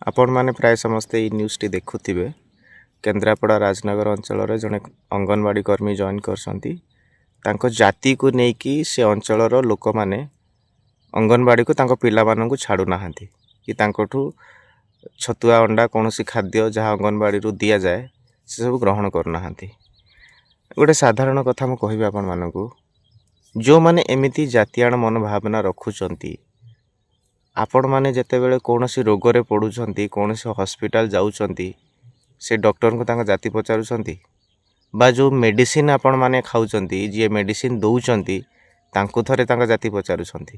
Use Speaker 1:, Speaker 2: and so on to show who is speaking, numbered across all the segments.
Speaker 1: ଆପଣମାନେ ପ୍ରାୟ ସମସ୍ତେ ଏଇ ନ୍ୟୁଜ୍ଟି ଦେଖୁଥିବେ। କେନ୍ଦ୍ରାପଡ଼ା ରାଜନଗର ଅଞ୍ଚଳରେ ଜଣେ ଅଙ୍ଗନବାଡ଼ି କର୍ମୀ ଜଏନ୍ କରିଛନ୍ତି। ତାଙ୍କ ଜାତିକୁ ନେଇକି ସେ ଅଞ୍ଚଳର ଲୋକମାନେ ଅଙ୍ଗନବାଡ଼ିକୁ ତାଙ୍କ ପିଲାମାନଙ୍କୁ ଛାଡ଼ୁନାହାନ୍ତି କି ତାଙ୍କଠୁ ଛତୁଆ, ଅଣ୍ଡା, କୌଣସି ଖାଦ୍ୟ ଯାହା ଅଙ୍ଗନବାଡ଼ିରୁ ଦିଆଯାଏ ସେସବୁ ଗ୍ରହଣ କରୁନାହାନ୍ତି। ଗୋଟେ ସାଧାରଣ କଥା ମୁଁ କହିବି ଆପଣମାନଙ୍କୁ, ଯେଉଁମାନେ ଏମିତି ଜାତିଆଣ ମନୋଭାବନା ରଖୁଛନ୍ତି, ଆପଣମାନେ ଯେତେବେଳେ କୌଣସି ରୋଗରେ ପଡ଼ୁଛନ୍ତି, କୌଣସି ହସ୍ପିଟାଲ ଯାଉଛନ୍ତି, ସେ ଡକ୍ଟରଙ୍କୁ ତାଙ୍କ ଜାତି ପଚାରୁଛନ୍ତି? ବା ଯେଉଁ ମେଡ଼ିସିନ ଆପଣମାନେ ଖାଉଛନ୍ତି, ଯିଏ ମେଡ଼ିସିନ ଦେଉଛନ୍ତି ତାଙ୍କୁ ଥରେ ତାଙ୍କ ଜାତି ପଚାରୁଛନ୍ତି?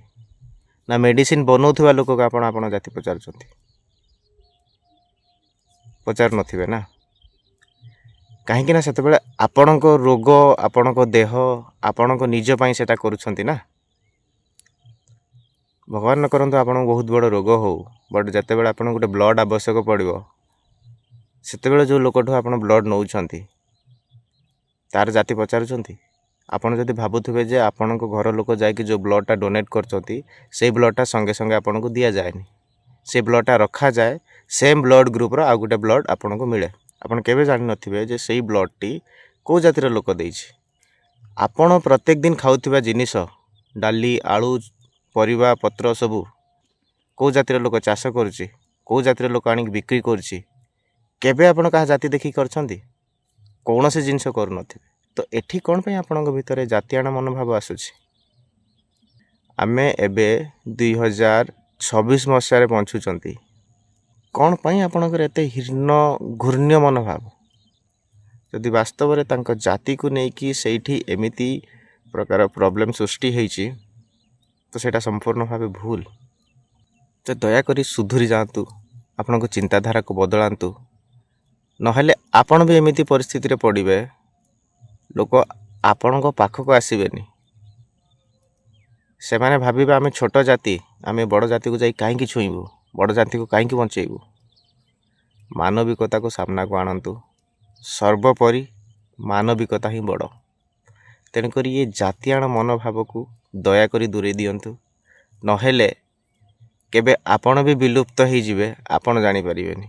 Speaker 1: ନା ମେଡ଼ିସିନ ବନଉଥିବା ଲୋକକୁ ଆପଣ ଆପଣ ଜାତି ପଚାରୁଛନ୍ତି? ପଚାରୁନଥିବେ ନା। କାହିଁକି ନା ସେତେବେଳେ ଆପଣଙ୍କ ରୋଗ, ଆପଣଙ୍କ ଦେହ, ଆପଣଙ୍କ ନିଜ ପାଇଁ ସେଇଟା କରୁଛନ୍ତି ନା। ଭଗବାନ ନ କରନ୍ତୁ ଆପଣଙ୍କୁ ବହୁତ ବଡ଼ ରୋଗ ହଉ, ବଟ୍ ଯେତେବେଳେ ଆପଣଙ୍କୁ ଗୋଟେ ବ୍ଲଡ଼ ଆବଶ୍ୟକ ପଡ଼ିବ, ସେତେବେଳେ ଯେଉଁ ଲୋକଠୁ ଆପଣ ବ୍ଲଡ଼ ନେଉଛନ୍ତି ତାର ଜାତି ପଚାରୁଛନ୍ତି? ଆପଣ ଯଦି ଭାବୁଥିବେ ଯେ ଆପଣଙ୍କ ଘର ଲୋକ ଯାଇକି ଯେଉଁ ବ୍ଲଡ଼ଟା ଡୋନେଟ୍ କରୁଛନ୍ତି, ସେଇ ବ୍ଲଡ଼ଟା ସଙ୍ଗେ ସଙ୍ଗେ ଆପଣଙ୍କୁ ଦିଆଯାଏନି। ସେ ବ୍ଲଡ଼ଟା ରଖାଯାଏ, ସେମ୍ ବ୍ଲଡ଼ ଗ୍ରୁପ୍ର ଆଉ ଗୋଟେ ବ୍ଲଡ଼ ଆପଣଙ୍କୁ ମିଳେ। ଆପଣ କେବେ ଜାଣିନଥିବେ ଯେ ସେଇ ବ୍ଲଡ଼ଟି କେଉଁ ଜାତିର ଲୋକ ଦେଇଛି। ଆପଣ ପ୍ରତ୍ୟେକ ଦିନ ଖାଉଥିବା ଜିନିଷ, ଡାଲି, ଆଳୁ, ପରିବା ପତ୍ର ସବୁ କେଉଁ ଜାତିର ଲୋକ ଚାଷ କରୁଛି, କେଉଁ ଜାତିର ଲୋକ ଆଣିକି ବିକ୍ରି କରୁଛି, କେବେ ଆପଣ କାହା ଜାତି ଦେଖିକି କରିଛନ୍ତି? କୌଣସି ଜିନିଷ କରୁନଥିବେ। ତ ଏଠି କ'ଣ ପାଇଁ ଆପଣଙ୍କ ଭିତରେ ଜାତିଆଣ ମନୋଭାବ ଆସୁଛି? ଆମେ ଏବେ 2026 ମସିହାରେ ବଞ୍ଚୁଛନ୍ତି। କ'ଣ ପାଇଁ ଆପଣଙ୍କର ଏତେ ହୀନ ଘୃଣ୍ୟ ମନୋଭାବ? ଯଦି ବାସ୍ତବରେ ତାଙ୍କ ଜାତିକୁ ନେଇକି ସେଇଠି ଏମିତି ପ୍ରକାର ପ୍ରୋବ୍ଲେମ୍ ସୃଷ୍ଟି ହେଇଛି, ତ ସେଇଟା ସମ୍ପୂର୍ଣ୍ଣ ଭାବେ ଭୁଲ। ତ ଦୟାକରି ସୁଧୁରି ଯାଆନ୍ତୁ, ଆପଣଙ୍କ ଚିନ୍ତାଧାରାକୁ ବଦଳାନ୍ତୁ, ନହେଲେ ଆପଣ ବି ଏମିତି ପରିସ୍ଥିତିରେ ପଡ଼ିବେ, ଲୋକ ଆପଣଙ୍କ ପାଖକୁ ଆସିବେନି। ସେମାନେ ଭାବିବେ ଆମେ ଛୋଟ ଜାତି, ଆମେ ବଡ଼ ଜାତିକୁ ଯାଇ କାହିଁକି ଛୁଇଁବୁ, ବଡ଼ ଜାତିକୁ କାହିଁକି ବଞ୍ଚେଇବୁ। ମାନବିକତାକୁ ସାମ୍ନାକୁ ଆଣନ୍ତୁ। ସର୍ବୋପରି ମାନବିକତା ହିଁ ବଡ଼। ତେଣୁକରି ଏ ଜାତିଆଣ ମନୋଭାବକୁ ଦୟାକରି ଦୂରେଇ ଦିଅନ୍ତୁ, ନହେଲେ କେବେ ଆପଣ ବି ବିଲୁପ୍ତ ହେଇଯିବେ, ଆପଣ ଜାଣିପାରିବେନି।